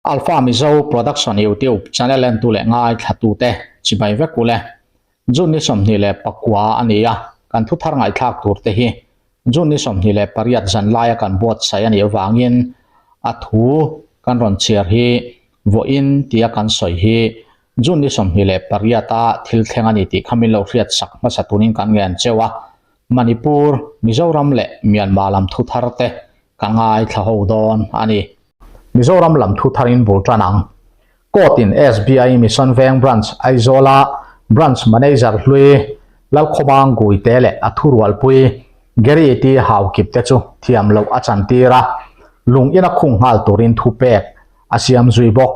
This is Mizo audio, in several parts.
Alpha Mizo Production YouTube channel entu leh ngaithlatute chibai vek ule. June ni 29 a ni a, kan thu thar ngaihthlak tur te hi June ni 28 zan laia kan buatsaih a nih avangin a thu kan rawn chhiar hi vawiin tia kan sawi hi June ni 28 a thil thleng a ni tih kha min lo hriat sak hmasa tunin kan ngen cheu a, Manipur, Mizoram leh Myanmar lam thu thar te ka ngaithla ho dawn a ni. Mizoram lam thu tharin bul tan ang. Court in SBI Mission Veng Branch Aizawla Branch Manager hlui Lalkhawmang Guite leh a thurualpui Gary T Haukip te chu thiam loh a chantir a, lung ina khung nghal turin thu pek a siam zui bawk.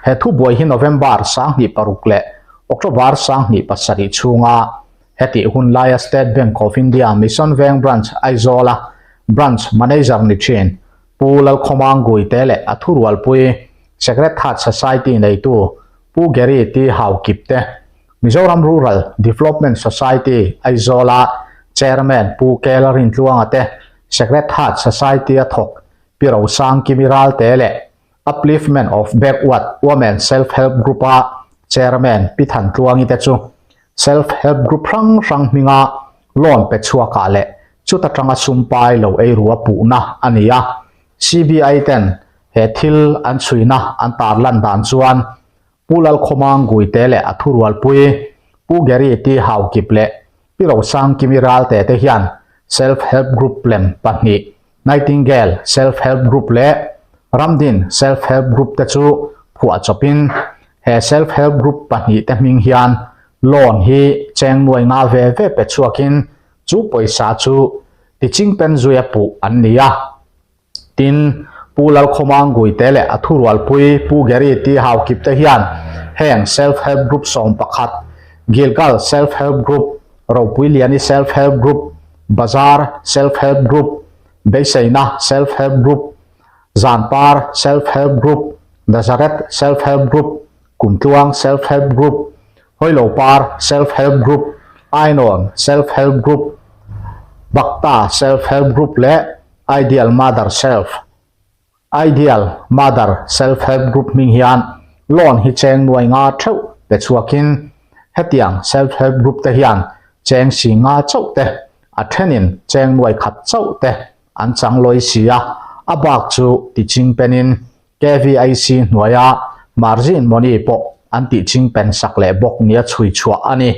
He thubuai hi November 26 leh October 27 chhunga hetih hun laia State Bank of India Mission Veng Branch Aizawla Branch Manager ni thin Pu Lalkhawmang Guite leh a thurualpui Sacred Heart Society neitu Pu Gary T Haukip te, Mizoram Rural Development Society Aizawla Chairman Pu K Lalrintluanga te, Sacred Heart Society a thawk Pi Rosang Kimi Ralte leh Upliftment of Backward Women Self Help Group-a Chairman Pi Thantluangi te chu Self Help Group hrang hrang hminga loan pe chhuakah leh chuta tanga sumpai lo ei rua puhna a ni a. CBI ten he thil an chhuina an tarlan dan chuan Pu Lalkhawmang Guite leh a thurualpui Pu Gary T Haukip leh Pi Rosangkimi Ralte te hian Self Help Group lem pahnih Nightingale Self Help Group leh Ramdin Self Help Group te chu phuah chawpin he Self Help Group pahnih te hming hian loan hi cheng nuai nga ve ve pe chhuakin chu pawisa chu tichingpen zuia puh an ni a. Tin, Pu Lalkhawmang Guite leh a thurualpui Pu Gary T Haukip te hian heng Self Help Group 11, Gilgal Self Help Group, Ropuiliani Self Help Group, Bazar Self Help Group, Beiseina Self Help Group, Zanpar Self Help Group, Nazareth Self Help Group, Kumtluang Self Help Group, Hawilopar Self Help Group, Ainawn Self Help Group, Bakta Self Help Group leh Ideal Mother Self Ideal Mother Self Help Group hming hian loan hi cheng nuai nga theuh pe chhuakin hetiang Self Help Group te hian cheng si nga chauh te a thenin cheng nuai khat chauh te an chang lawi si a, a bak chu tiching penin KVIC hnuaia margin money pawh an tihching pen sak leh bawk nia chhui chhuah a ni.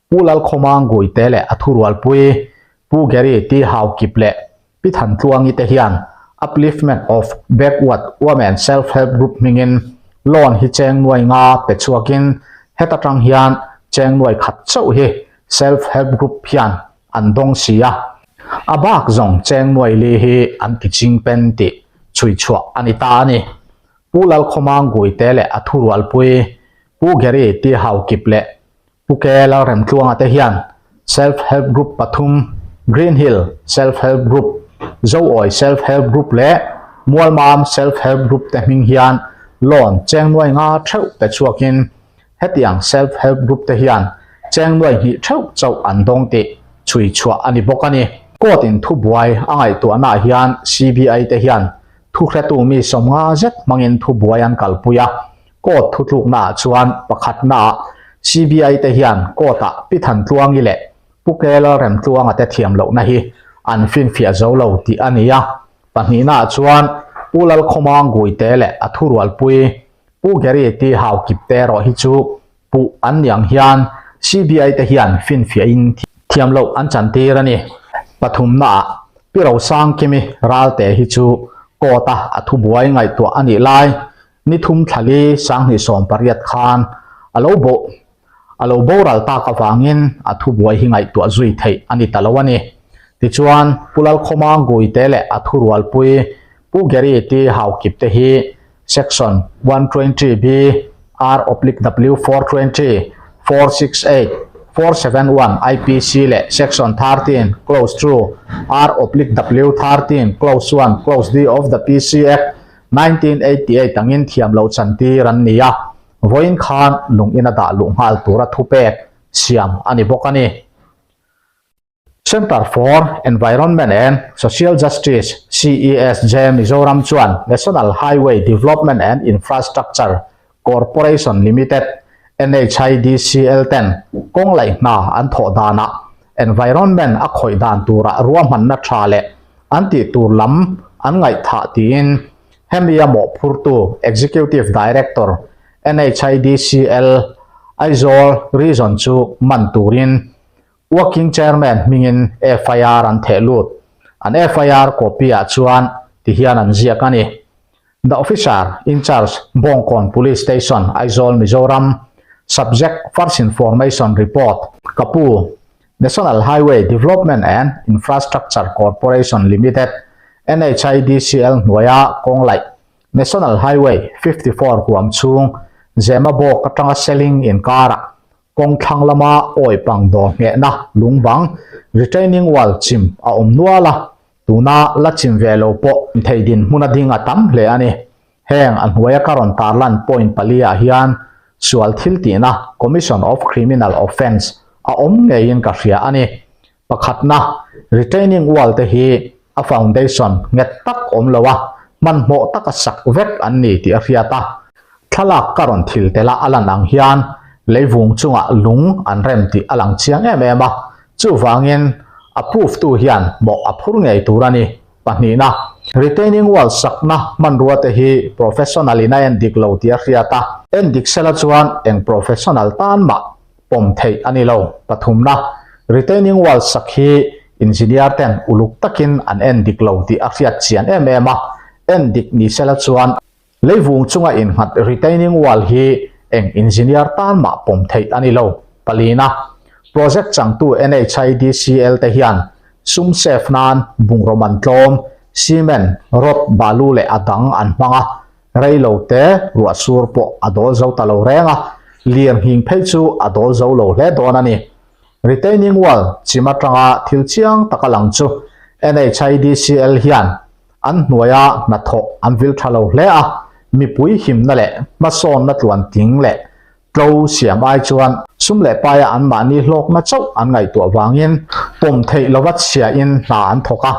Pu Lalkhawmang Guite leh a thurualpui Pu Gary T Haukip leh Pi Thantluangi te hian Upliftment of Backward Women Self Help Group hmingin loan hi cheng nuai nga pe chhuakin heta tang hian cheng nuai khat chauh hi Self Help Group hian an dawng si a, a bak zawng cheng nuai li hi an ti ching pen tih chhui chhuah a ni ta a ni. Pu Lalkhawmang Guite leh a thurualpui Pu Gary T Haukip leh Pu K Lalremtluanga te hian Self Help Group pathum, Green Hill Self Help Group, Zoawi Self Help Group leh Mualmam Self Help Group te hming hian loan cheng nuai nga theuh pe chhuakin hetiang Self Help Group te hian cheng nuai hnih theuh chauh an dawng tih chhui chhuah a ni bawk a ni. Court in thubuai a ngaihtuahnaah hian CBI te hian thuhretu mi sawmnga zet hmangin thubuai an kalpui a, Court thutluknaah chuan pakhatnaah CBI te hian court-ah Pi Thantluangi leh Pu K Lalremtluanga te thiam lohna hi an finfiah zo lo tih a ni a. Pahnihnaah chuan Pu Lalkhawmang Guite leh a thurualpui Pu Gary T Haukip te erawh hi chu puh an ni ang hian CBI te hian finfiahin thiam loh an chantir a ni. Pathumnaah Pi Rosangkimi Ralte hi chu court-a a thubuai ngaihtuah a nih lai Ni thum thlali 2018 khan a lo bo a lo boral tak avangin a thubuai hi ngaihtuah zui theih a ni ta lo a ni. Tichuan, Pu Lalkhawma Guite leh a thurualpui Pu Gary T Haukip te hi Section 120B R oblique W 420, 468, 471 IPC leh Section 13 clause 2 R oblique W 13 clause 1 clause D of the PC Act 1988 angin thiam loh chantir an ni a, vawiin khan lung ina dah luh nghal tura thupek siam a ni bawk a ni. Centre for Environment and Social Justice, CESJ, Mizoram chuan National Highway Development and Infrastructure Corporation Limited, NHIDCL, ten kawng laih hna an thawh danah environment a khawih dan turah ruahmanna tha leh an tih tur lam an ngaihthah tiin hemi a mawhphurtu Executive Director, NHIDCL, Aizawl Region chu man turin Working Chairman hmingin FIR an theh lut. An FIR copy ah chuan ti hian an ziak a ni. The Officer in Charge, Bawngkawn Police Station, Aizawl, Mizoram, Subject, First Information Report, Ka pu, National Highway Development and Infrastructure Corporation Limited, NHIDCL, hnuaia kawng laih, National Highway 54 huam chhung, Zemabawk atanga Seling inkarah Kawng thlang lama awi pang dawr nghehna lungbang, retaining wall, chim a awm nual a, tuna la chim ve lo pawh thei dinhmun a ding a tam hle a ni. Heng a hnuaia ka rawn tarlan point pali ah hian sual thil tihna, commission of criminal offence, a awm ngeiin ka hria a ni. Pakhatna, retaining wall te hi a foundation nghet tak awm lo a, hmanhmawh taka sak vek an ni tih a hriat a. Thlalak ka rawn thil tel a a lan ang hian leivung chungah lung an rem tih a lang chiang em em a, chuvangin approve tu hian mawh a phur ngei tur a ni. Pahnihna, retaining wall sakna hmanrua te hi professional in a endik lo tih a hriat a. Endik sela chuan eng professional tan mah pawm theih a ni lo. Pathumna, retaining wall sak hi engineer ten uluk takin an en dik lo tih a hriat chian em em a, en dik ni sela chuan leivung chunga innghat retaining wall hi eng engineer tan mah pawm theih a ni lo. Palina, project changtu NHIDCL te hian sum save nan bungraw man tlawm, cement, rod, balu leh a dang an hmang a, Rei lo te ruah sur pawh a dawl zo ta lo reng a, lir nghing phei chu a dawl zo lo hle dawn a ni. Retaining wall chim atanga thil chiang taka lang chu NHIDCL hian an hnuaia hnathawh an vil tha lo hle a, mipui himna leh hmasawnna tluan tling leh tlo siam ai chuan sum leh paia anmahni hlawkna chauh an ngaihtuah vangin pawm theih lova chhiain hna an thawk a.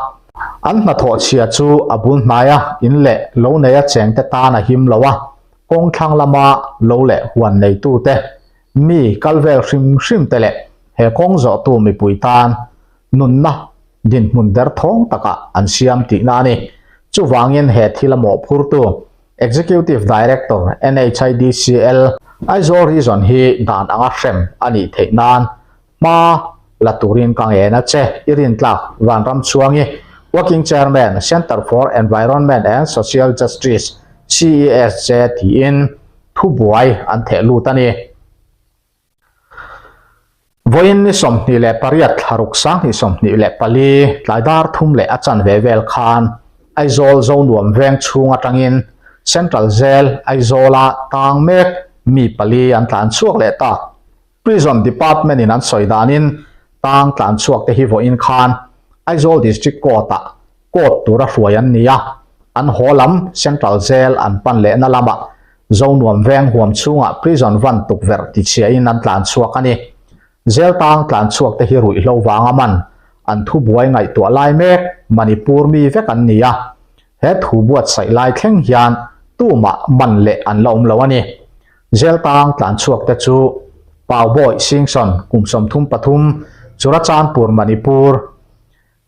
An hnathawh chhia chu a bul hnaia in leh lo neia chengte tan a him lo a, kawng thlang lama lo leh huan neitute, mi kal vel hrim hrimte leh he kawng zawhtu mipui tan nunna dinhmun derthawng takah an siam tihna a ni. Chuvangin he thil a mawhphurtu Executive Director, NHIDCL, Aizawl Region hi dan anga hrem a nih theih nan hma la turin ka ngen a che. I rintlak Vanramchhuangi, Working Chairman, Centre for Environment and Social Justice, CESJ, tiin thubuai an theh lut a ni. Vawiin ni 28 thla ruk 2024 tlai dar thum leh a chanve vel khan Aizawl Zonuam veng chhung atangin Central Jail Aizawla tang mek mi pali an tlan chhuak leh tak. Prison Department in an sawi danin tang tlan chhuak te hi vawiin khan Aizawl District Court ah court tura hruai an ni a, an haw lam Central Jail an pan lehna lamah Zonuam veng huam chhungah prison van tukverh tichhiain an tlan chhuak a ni. Jail tang tlan chhuak te hi ruihhlo vanga man an thubuai ngaihtuah lai mek Manipur mi vek an ni a, he thu buatsaih lai thleng hian tumah man leh an la awm lo a ni. Jail tang tlan chhuak te chu Paubawi Singson kum 33, Churachandpur Manipur,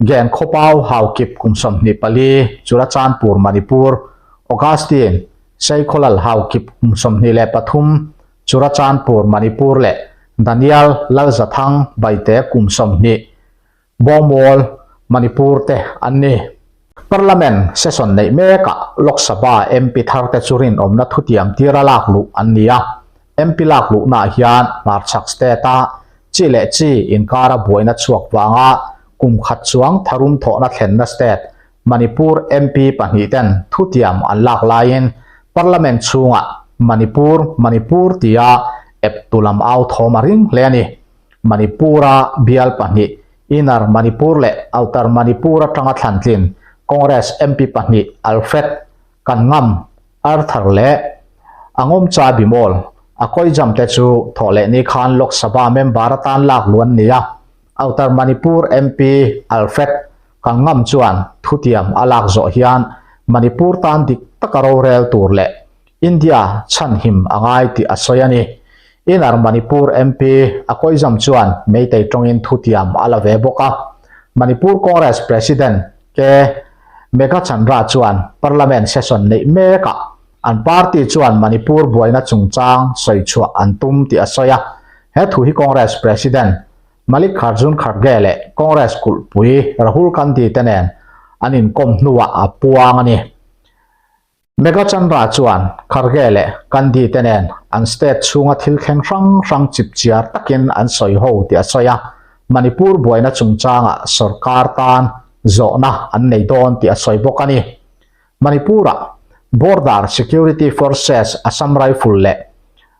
Gen Khawpau Haukip kum 24, Churachandpur, Manipur, Augustine Seikholal Haukip kum 23, Churachandpur, Manipur leh Daniel Lalzathang Baite kum 20, Bawngmual, Manipur te an ni. Parliament session neih mekah Lok Sabha MP thar te chu rinawmna thutiam tira lak luh an ni a. MP lak luhnaah hian hmarchhak state-a chi leh chi inkara buaina chhuak vanga kum khat chuang tharum thawhna thlenna state Manipur MP pahnihten thutiam an lak laiin Parliament chhungah Manipur, Manipur tia eptu lam au thawm a ring hle a ni. Manipur-a bial pahnih, Inner Manipur leh Outer Manipur atanga thlantlin Congress MP pahnih Alfred Kan ngam, Arthur leh Angawmcha Bimol, a Koijam te chu thawh leh ni khan Lok Sabha member atan lak luh an ni a. Outer Manipur MP Alfred Kangam chuan thutiam a lak zawh hian Manipur tan dik taka rorel tur leh India chhanhim a ngai tih a sawi a ni. Inner Manipur MP Akoizam chuan Meitei tawngin thutiam a la ve bawk a. Manipur Congress President K. Meghachandra chuan Parliament session neih mekah an party chuan Manipur buaina chungchang sawi chhuah an tum tih a sawi a. He thu hi Congress President Mallikarjun Kharge leh Congress kulhpui Rahul Gandhi te nen an inkawm hnuah a puang a ni. Meghachandra chuan Kharge leh Gandhi te nen an state chhunga thil thleng hrang hrang chipchiar takin an sawi ho tih a sawi a, Manipur buaina chungchangah sorkar tan zawhna an nei dawn tih a sawi bawk a ni. Manipur-ah Border Security Forces Assam Rifle leh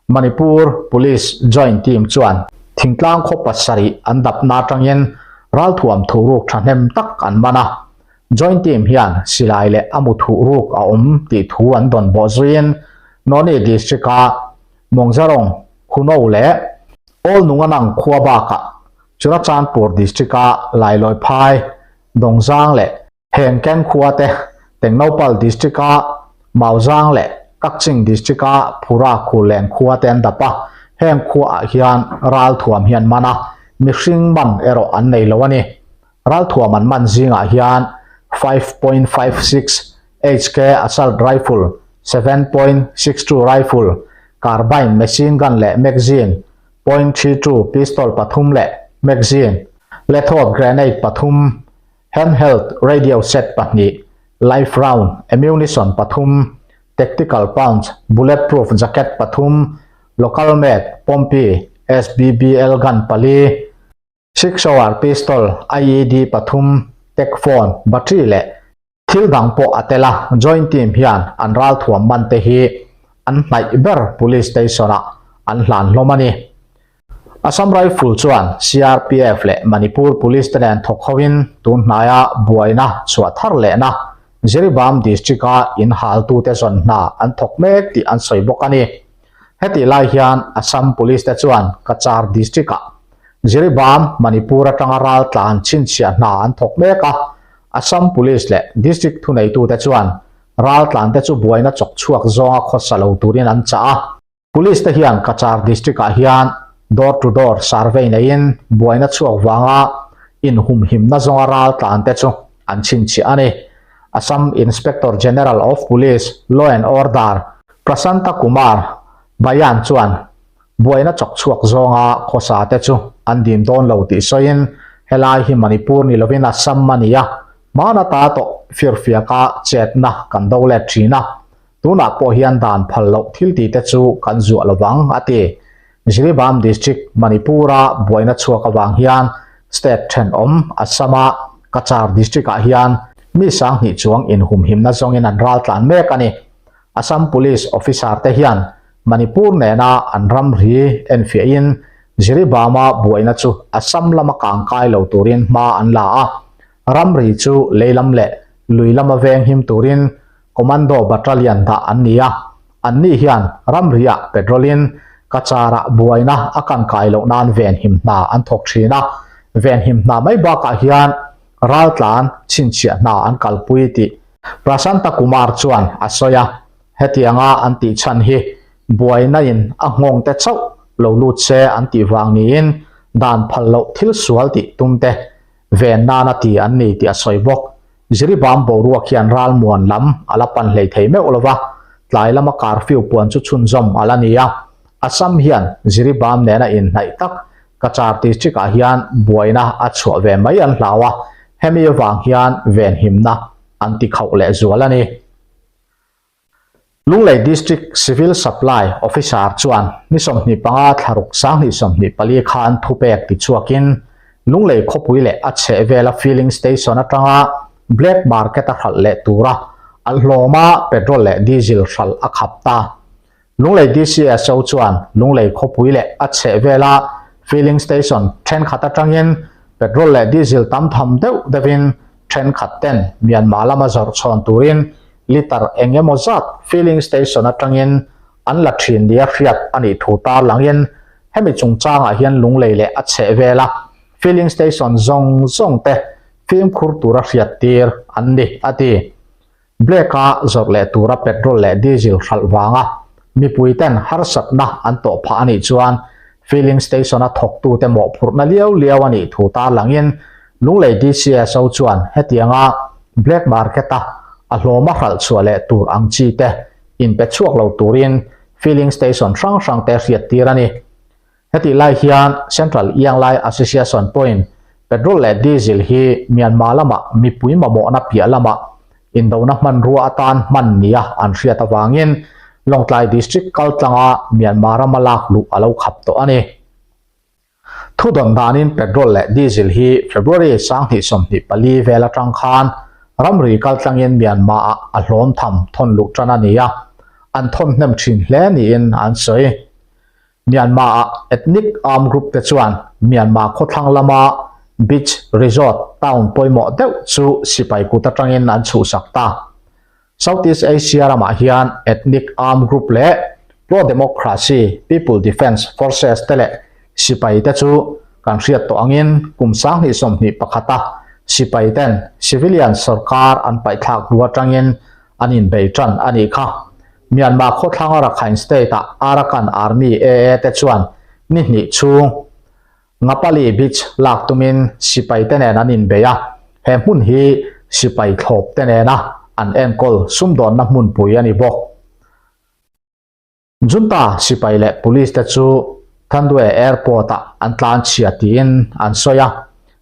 Manipur Police Joint Team chuan thingtlang khaw pasarih an dapna atangin ralthuam thuruk thahnem tak an man a. Joint Team hian silai leh a mu thuh ruk a awm tih thu an dawn bawh zuiin Noney District-a Mawngzarong, Khuno leh Awl Nunganang khua bakah Churachandpur District-a Lailawiphai, Dawngzang leh Hengkeng khua te, Tengnoupal District-a Mauzang leh Kakching District-a Phura Khuleng khua te an dap a, heng khuaah hian ralthuam hi an man a, mihring man erawh an nei lo a ni. Ralthuam an man zingah hian 5.56 HK assault rifle, 7.62 rifle, carbine machine gun leh magazine, .32 pistol pathum leh magazine, lethawt grenade pathum, handheld radio set pahnih, live round ammunition pathum, tactical pouch, bulletproof jacket pathum, local made pompy SBBL gun pali, Six Hour Pistol, IED pathum, Tech Phone, battery leh thil dang pawh a tel a, Joint Team hian an ralthuam man te hi an hnaih ber Police Station ah an hlan hlawm a ni. Assam Rifle chuan CRPF leh Manipur Police te nen thawk ho in tun hnaia buaina chhuah thar lehna Jiribam District a in haltute zawn hna an thawk mek tih an sawi bawk a ni. Hetih lai hian Assam Police te chuan Cachar District ah Jiribam, Manipur atanga ral tlan chhinchhiah hna an thawk mek a, Assam Police leh District thuneitute chuan ral tlan te chu buaina chawk chhuak zawnga khawsa lo turin an chah a. Police te hian Cachar District ah hian door to door survey neiin buaina chhuak vanga inhumhimna zawnga ral tlan te chu an chhinchhiah a ni. Assam Inspector General of Police, Law and Order, Prasanta Kumar Bayan chuan buaina chawk chhuak zawnga khawsa te chu an dim dawn lo tih sawiin helai hi Manipur ni lovin Assam a ni a, hmana ta tawh firfiaka chetna kan do let thin a, tunah pawh hian dan phal loh thil tih te chu kan zuah lovang a ti. Jiribam District, Manipur-a buaina chhuak avang hian state thenawm Assam-a Cachar District-ah hian mi sanghnih chuang inhumhimna zawngin an raltlan mek a ni. Assam Police officer te hian Manipur nena an ramri enfiahin Jiribam-a buaina chu Assam lama kangkai lo turin hma an la a, ramri chu lei lam leh lui lama venghim turin Commando Battalion dah an ni a, anni hian ramriah petrol-in Cachar-ah buaina a kan kai loh nan venhim hna an thawk thin a, venhim hna mai bakah hian raltlan chhinchhiah hna an kalpui tih Prasanta Kumar chuan a sawi a, hetianga an tih chhan hi buaina in a nghawng te chauh lo lut se an tih vang niin dan phal loh thil sual tih tum te ven nana ti an ni tih a sawi bawk. Jiribam boruak hian ralmuan lam a la pan hlei thei meuh lo va, tlai lama curfew puan chu chhunzawm a la ni a. Assam hian Jiribam nena inhnaih tak Cachar district-ah hian buaina a chhuah ve mai an hlau a, hemi avang hian venhimna an ti khauh leh zual a ni. Lunglei District Civil Supply Officer chuan ni 25 thlaruk 2024 khan thupek tichhuakin Lunglei khawpui leh a chhehvela filling station atanga black market a hralh leh tura an hlawma petrol leh diesel hralh a khap ta. Lunglei DCSO chuan Lunglei khawpui leh a chhehvela filling station thenkhat atangin petrol leh diesel tam tham deuh deuhin thenkhat ten Myanmar lama zawrh chhawn turin litre eng emaw zat filling station atangin an la thin nia hriat a nih thu tarlangin hemi chungchangah hian Lunglei leh a chhehvela. Filling station zawng zawng te fimkhur tura hriattir an ni, a ti. Black-a zawrh leh tura petrol leh diesel hralh vanga mipuiten harsatna an tawh phah a nih chuan filling station-a thawktute mawhphurhna liau liau a nih thu tarlangin Lunglei DCSO chuan hetianga black market-a a hlawma hralh chhuah leh tur ang chi te inpe chhuak lo turin filling station hrang hrangte hriattir a ni. Hetih lai hian Central Ianglai Association pawhin petrol leh diesel hi Myanmar lamah mipui mamawhna piah lamah indona hmanrua atan hman nia an hriat avangin Lawngtlai District kaltlanga Myanmar rama lak luh a lo khap tawh a ni. Thudawn danin petrol leh diesel hi February 2024 vel atang khan ramri kaltlangin Myanmar-ah a hlawm tham thawn luh tan a ni a, an thawn hnem thin hle niin an sawi. Myanmar-a ethnic armed group te chuan Myanmar khawthlang lama beach resort town pawimawh deuh chu sipai kut atangin an chhuhsak ta. Southeast Asia ramah hian ethnic armed group leh pro-democracy People Defence Forces te leh sipai te chu kan hriat tawh angin kum 2021 a sipai ten civilian sorkar an paihthlak hnu atangin an inbei tan a nih kha. Myanmar khawthlanga Rakhine State-ah Arakan Army, AA, te chuan ni hnih chhung Ngapali Beach lak tumin sipai te nen an inbei a, he hmun hi sipai thlawp te nena an enkawl sumdawnna hmunpui a ni bawk. Junta sipai leh police te chu Thandwe Airport-ah an tlanchhia tiin an sawi a,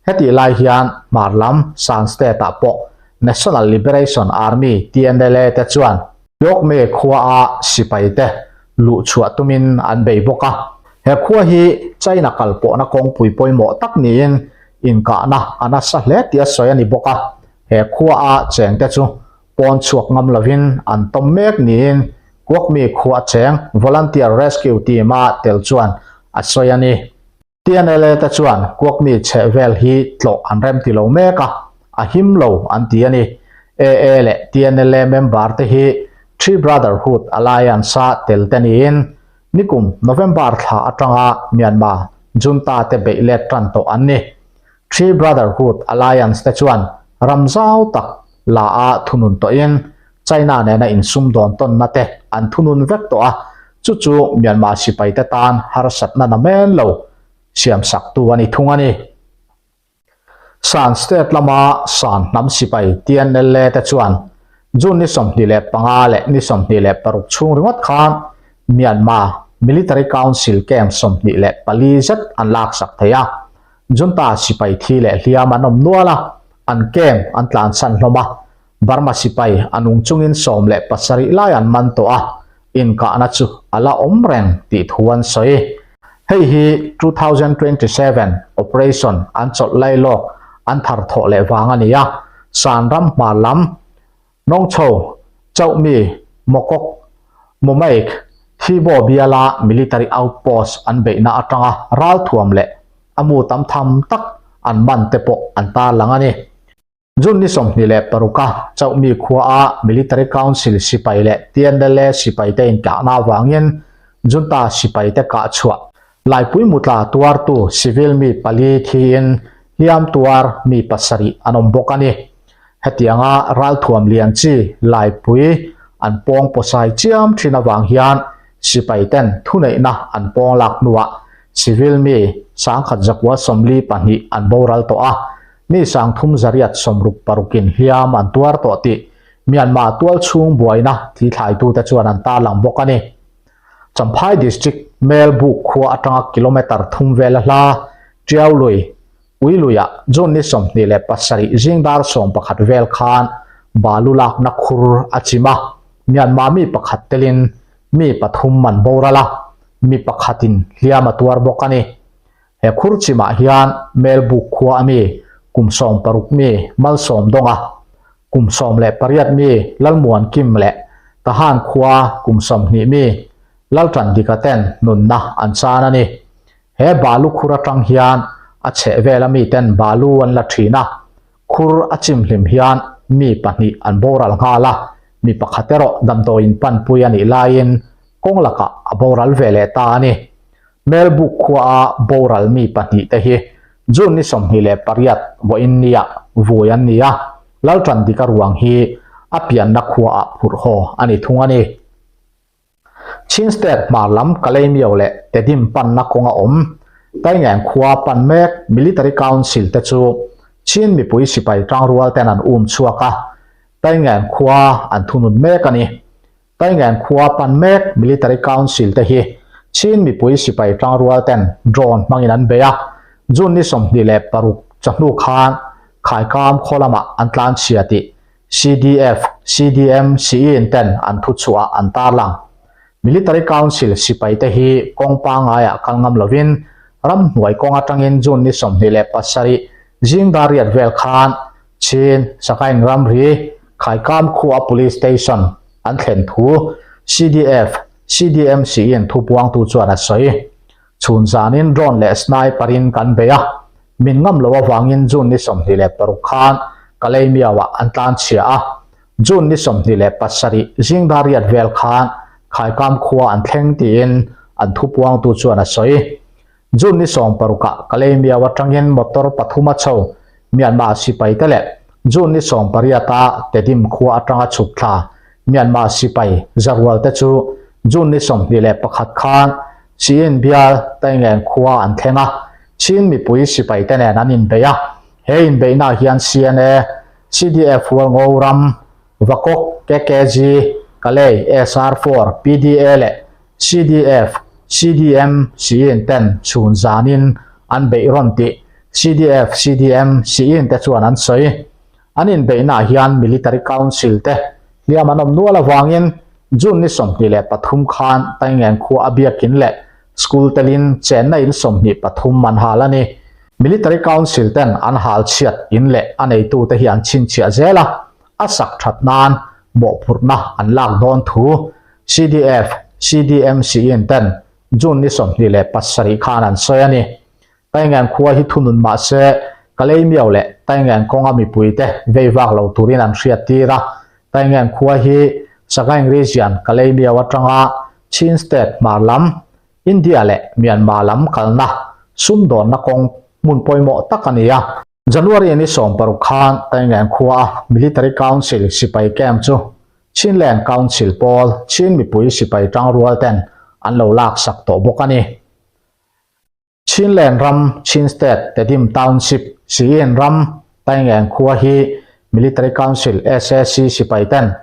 hetih lai hian hmar lam Shan State-ah pawh National Liberation Army, TNLA, te chuan Pyokme khuaa sipai te luh chhuah tumin an bei bawk a. He khua hi China kal pawhna kawngpui pawimawh tak niin inkahna a nasa hle tia sawi a ni bawk a, he khuaa chengte chu Pawn chhuak ngam lovin an tawm mek niin Kuakmi khua cheng Volunteer Rescue Team-a tel chuan a sawi a ni. TNLA te chuan Kuakmi chheh vel hi tlawh an remti lo mek a, a him lo an ti a ni. AA leh TNLA member te hi Three Brotherhood Alliance-a tel te niin nikum November thla atanga Myanmar junta te beih let tan tawh an ni. Three Brotherhood Alliance te chuan ram zau tak la a thunun tawhin China nena insumdawn tawnna te an thunun vek tawh a, chu chu Myanmar sipaite tan harsatna na men lo siamsaktu a ni thung a ni. Shan State lama Shan hnam sipai TNLA te chuan June ni 25 leh ni 26 chhung ringawt khan Myanmar Military Council camp 24 zet an laksak thei a, Junta sipai thi leh hliam an awm nual a, an camp an tlansan hlawm a, Burma sipai a nung chungin 17 lai an man tawh a, inkahna chu a la awm reng tih thu an sawi. Hei hi 2027 operation an chawlh lai lawk an thar thawh leh vang a ni a, Shan ram hmar lam Nawngchho, Chauhmi, Mokok, Momaik, Thibaw biala military outpost an beihna atanga ralthuam leh a mu tam tham tak an man te pawh an tarlang a ni. June ni 26 a Chauhmi khuaa Military Council sipai leh TNLA sipaite intlakna avangin Junta sipaite kah chhuah Laipui mutla tuartu civil mi pali thiin hliam tuar mi pasarih an awm bawk a ni. Hetianga ralthuam lian chi laipui an pawng pawsai chiam thin avang hian sipaiten thuneihna an pawng lak hnuah civil mi 1142 an boral tawh a, mi 3686 in hliam an tuar tawh tih Myanmar tualchhung buaina thithlaitute chuan an tarlang bawk a ni. Champhai District Melbuk khua atanga kilometre thum vela hla Tiau lui, Ui luiah June ni 27 zing dar 11 vel khan balu lakna khur a chim a, Myanmar mi pakhat telin mi pathum an boral a, mi pakhatin hliam a tuar bawk a ni. He khur chimah hian Melbuk khua a mi kum 16 mi Malsawm Dawnga, kum 18 mi Lalmuan Kim leh Tahan khua kum 20 mi Laltan Dika ten nunna an chan a ni. He balu khur atang hian a chheh vela miten balu an la thin a, khur a chim hlim hian mi pahnih an boral nghal a, mi pakhat erawh damdawiin panpui a nih laiin kawng lakah a boral ve leh ta a ni. Melbuk khuaa boral mi pahnih te hi June ni 28 vawiin nia vui an ni a, Laltandika ruang hi a pianna khuaah phurh haw a ni thung a ni. Chin State hmar lam Kalaymyo leh Tedim panna kawnga awm Taingang khua pan mek Military Council te chu Chin mipui sipai tangrual ten an um chhuak a, Taingang khua an thunun mek a ni. Taingang khua pan mek Military Council te hi Chin mipui sipai tangrual ten drone hmangin an bei a, June ni 26 chawhnu khan Khaikam khaw lamah an tlanchhia tih CDF, CDM, CEN ten an thuchhuah an tarlang. Military Council sipai te hi kawng pangaiah kal ngam lovin ramhnuai kawng atangin June ni 27 zing dar riat vel khan Chin, Sagaing ramri, Khaikam khua Police Station an thlen thu CDF, CDM, CEN thupuangtu chuan a sawi. Chhun zanin drone leh sniper in kan bei a, min ngam lo avangin June ni 26 khan Kalaymyo ah an tlan chhia a, June ni 27 zing dar riat vel khan Khaikam khua an thleng tiin an thupuangtu chuan a sawi. June ni 16 ah Kalaymyo atangin motor pathum a chho Myanmar sipai te leh June ni 18 a Tedim khua atanga chhuk thla Myanmar sipai zarual te chu June ni 21 khan Chin bial Taingleng khua an thleng a, Chin mipui sipai te nen an inbei a. He inbeihnaah hian CNA, CDF Hualngo ram, Vakok, KKG, Kalay, SR4, PDA leh CDF, CDM, Chin ten chhun zanin an beih rawn tih CDF, CDM, Chin te chuan an sawi. An inbeihnaah hian Military Council te hliam an awm nual avangin June ni 23 khan Taingang khua a biakin leh school telin chenna in 23 an hal a ni. Military Council ten an hal chhiat in leh a neitute hi an chhinchhiah zel a, a sak that nan mawhphurhna an lak dawn thu CDF, CDMC-in ten June ni 27 khan an sawi a ni. Taingang khua hi thunun mah se, Kalaymyo leh Taingang kawnga mipuite vei vak lo turin an hriat tir a. Taingang khua hi Sagaing Region Kalaymyo atanga Chin State hmar lam, India leh Myanmar lam kalna sumdawnna kawng hmun pawimawh tak a ni a. January ni 16 khan Taingang khua a Military Council sipai camp chu Chinland Council pawl Chin mipui sipai tangrual ten an lo laksak tawh bawk a ni. Chinland ram, Chin State, Tedim Township, Siyin ram, Taingang khua hi Military Council SAC sipai ten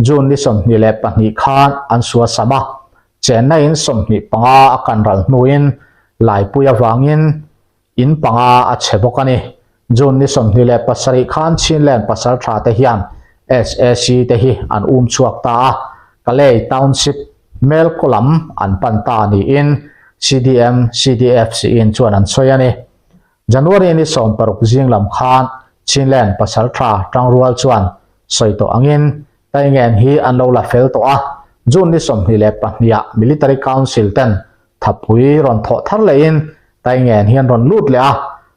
June ni 22 khan an suasam a, chenna in 25 a kan ral hnuin Laipui avangin in panga a chhe bawk a ni. June ni 27 khan Chinland pasal tha te hian SAC te hi an um chhuak ta a, Kalay Township Melkaw lam an pan ta niin CDM, CDF siin chuan an sawi a ni. January ni 16 zing lam khan Chinland pasal tha tangrual chuan sawi tawh angin Taingen hi an lo la fel tawh a, June ni 22 ah Military Council ten thapui rawn thawh thar lehin Taingen hi an rawn lut leh a,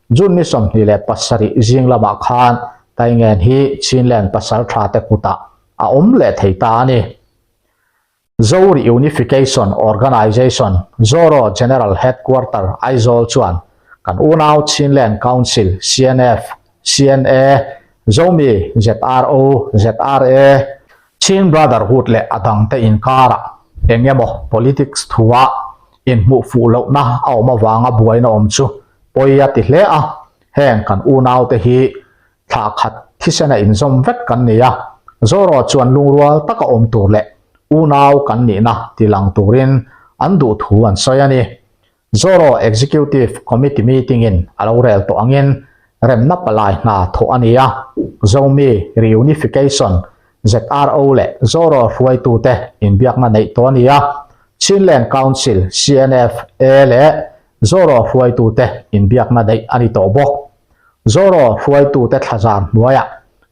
June ni 27 zing lamah khan Taingen hi Chinland pasal tha te kutah a awm leh thei ta a ni. Zo Reunification Organisation, Zoro General Headquarter, Aizawl chuan kan unau Chinland Council, CNF, CNA, Zomi, ZRO, ZRA, Chin Brotherhood leh a dangte inkarah eng emaw politics thua inhmuh fuh lohna a awm avanga buaina awm chu pawi a ti hle a, heng kan unaute hi thla khat thisena inzawm vek kan ni a, Zoro chuan lungrual taka awm tur leh unau kan nihna tilang turin an duh thu an sawi a ni. Zoro Executive Committee meeting in a lo rel tawh angin remna palai hna thawh a ni a, Zomi Reunification, ZRO, leh Zoro hruaitute inbiakna neih tawh a ni a, Chinland Council, CNF, A leh Zoro hruaitute inbiakna neih a ni tawh bawk. Zoro hruaitute thlazar hnuaiah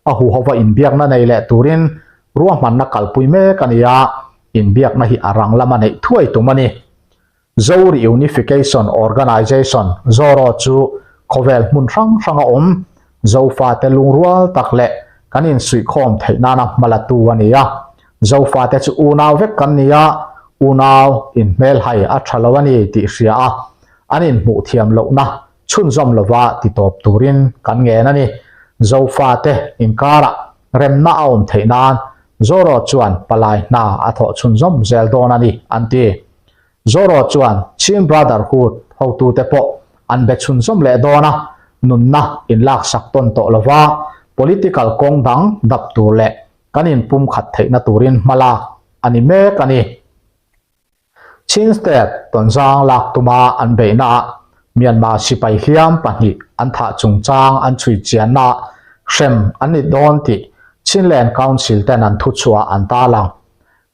a huhova inbiakna nei leh turin ruahmanna kalpui mek a ni a, inbiakna hi a rang lama neih thuai tum a ni. Zo Reunification Organisation, Zoro, chu khawvel hmun hrang hranga awm Zofate lungrual tak leh kan insuihkhawm theih nana hmalatu a ni a. Zofate chu unau vek kan ni a, unau inhmelhai a tha lo a ni tih hria a, an inhmuh thiam lohna. chhunzawm lova titawp turin kan ngen a ni. Zofate inkarah remna a awm theih nan Zoro chuan palai hna a thawh chhunzawm zel dawn a ni, an ti. Zoro chuan Chin Brotherhood hotute pawh an be chhunzawm leh dawn a, nunna inlaksak tawn tawh lova political kawng dang dap tur leh kan inpumkhat theihna turin hmalak a ni mek a ni. Chin State Tonzang lak tuma an beihnaah Myanmar sipai hliam pahnih an thah chungchang an chhui chiannaah hrem an ni dawn tih Chinland Council ten an thuchhuah an tarlang.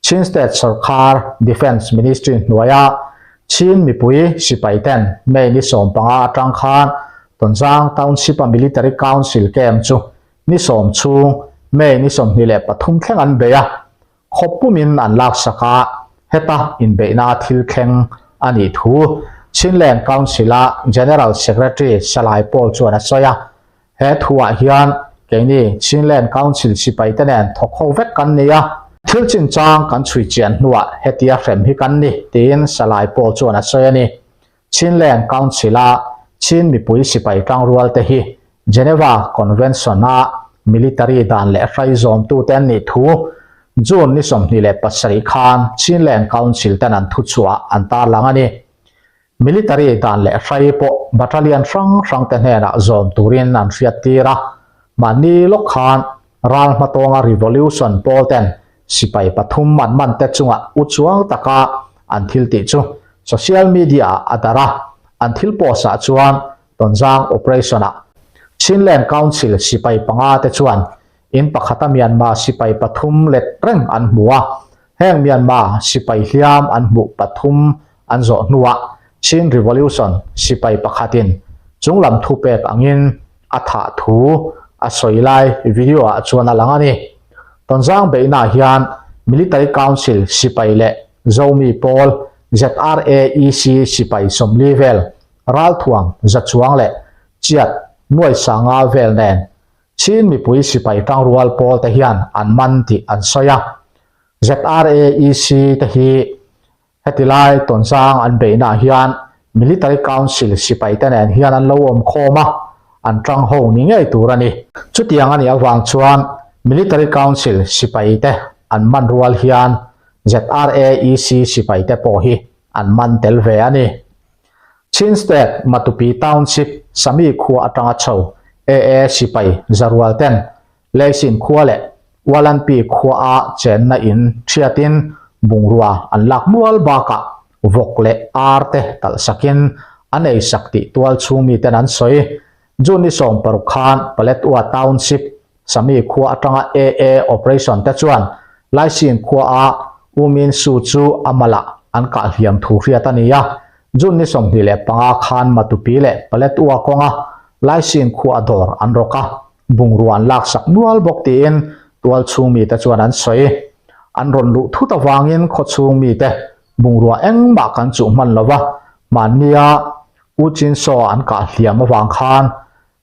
Chin State sawrkar Defence Ministry hnuaia Chin mipui sipai ten May ni 15 atang khan Tonzang Township-a Military Council camp chu ni sawm chhung May ni 23 thleng an bei a, Khawp pumin an laksak a, heta inbeihna thil thleng a nih thu Chinland Council-a General Secretary Salai Paul chuan a sawi a. He thuah hian keini Chinland Council sipaite nen thawk ho vek kan ni a, thil chinchang kan chhui chian hnuah hetia hrem hi kan ni, tiin Salai Paul chuan a sawi a ni. Chinland Council-a Chin mipui sipai tangrualte hi Geneva Convention-a military dan leh hrai zawmtute an nih thu June ni 27 khan Chinland Council ten an thuchhuah an tarlang a ni. Military dan leh hrai pawh battalion hrang hrangte hnenah zawm turin an hriattir a, mahni lawk khan ral hmatawnga revolution pawl ten sipai pathum an man te chungah u chuang taka an thil tih chu social media ah a darh a, an thil post ah chuan Tonzang operation ah Chinland Council sipai panga te chuan in pakhata Myanmar sipai pathum let reng an hmu a, heng Myanmar sipai hliam an hmuh pathum an zawh hnuah Chin Revolution sipai pakhatin chunglam thupek angin a thah thu a sawi lai video ah chuan a lang a ni. Tonzang beihnaah hian Military Council sipai leh Zomi pawl ZRAEC sipai 40 vel ralthuam zachuang leh chiat nuai sanga vel nen Chin mipui sipai tangrual pawl te hian an man tih an sawi a. ZRAEC te hi Heti lai Tonzang an beihnaah hian Military Council sipaite nen hian an lo awm khawm a, an tang ho ni ngei tur a ni. Chutiang a nih avang chuan Military Council sipaite an man rual hian ZRAEC sipaite pawh hi an man tel ve a ni. Chin State Matupi Township Sami khua atanga chho AA sipai zarual ten Leisin khua leh Ualanpi khuaa chenna in thiatin bungrua an lak mual bakah vawk leh ar te talh sakin an ei sak tih tual chhung miten an sawi. June ni 16 khan Paletwa Township Sami khua atanga AA operation te chuan Laisin khuaa U Min Su chu a malah an kah hliam thu hriat a ni a. June ni 25 khan Matupi leh Paletwa kawnga Laisin khua dawr an rawk a. Bungrua an laksak nual bawk tiin tual chhung mite chuan an sawi. An rawn luh thut avangin khaw chhung mite bungrua engmah kan chuh hman lo va, mahnia U Chin Saw an kah hliam avang khan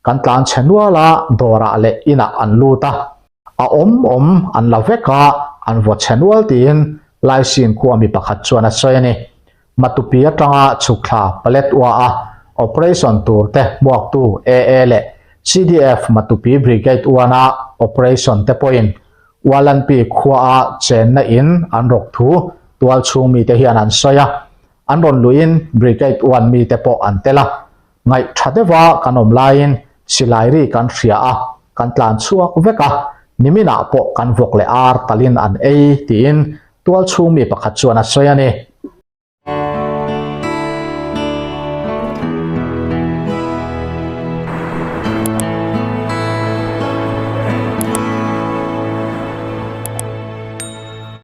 kan tlan chhe nual a, dawrah leh inah an lut a. A awm awm an la vek a, an vaw chhe nual tiin Laisin khua mi pakhat chuan a sawi a ni. Matupi atanga chhukthla Paletwa a operation tur te hmuaktu AA leh CDF Matupi Brigade 1 a operation te pawhin Ualanpi khua a chenna in an rawk thu tualchhung mite hian an sawi a, an rawn luihin Brigade 1 mite pawh an tel a. Ngaih tha deuha kan awm laiin silai ri kan hria a, kan tlan chhuak vek a, niminah pawh kan vawk leh ar talin an ei tiin tualchhung mi pakhat chuan a sawi a ni.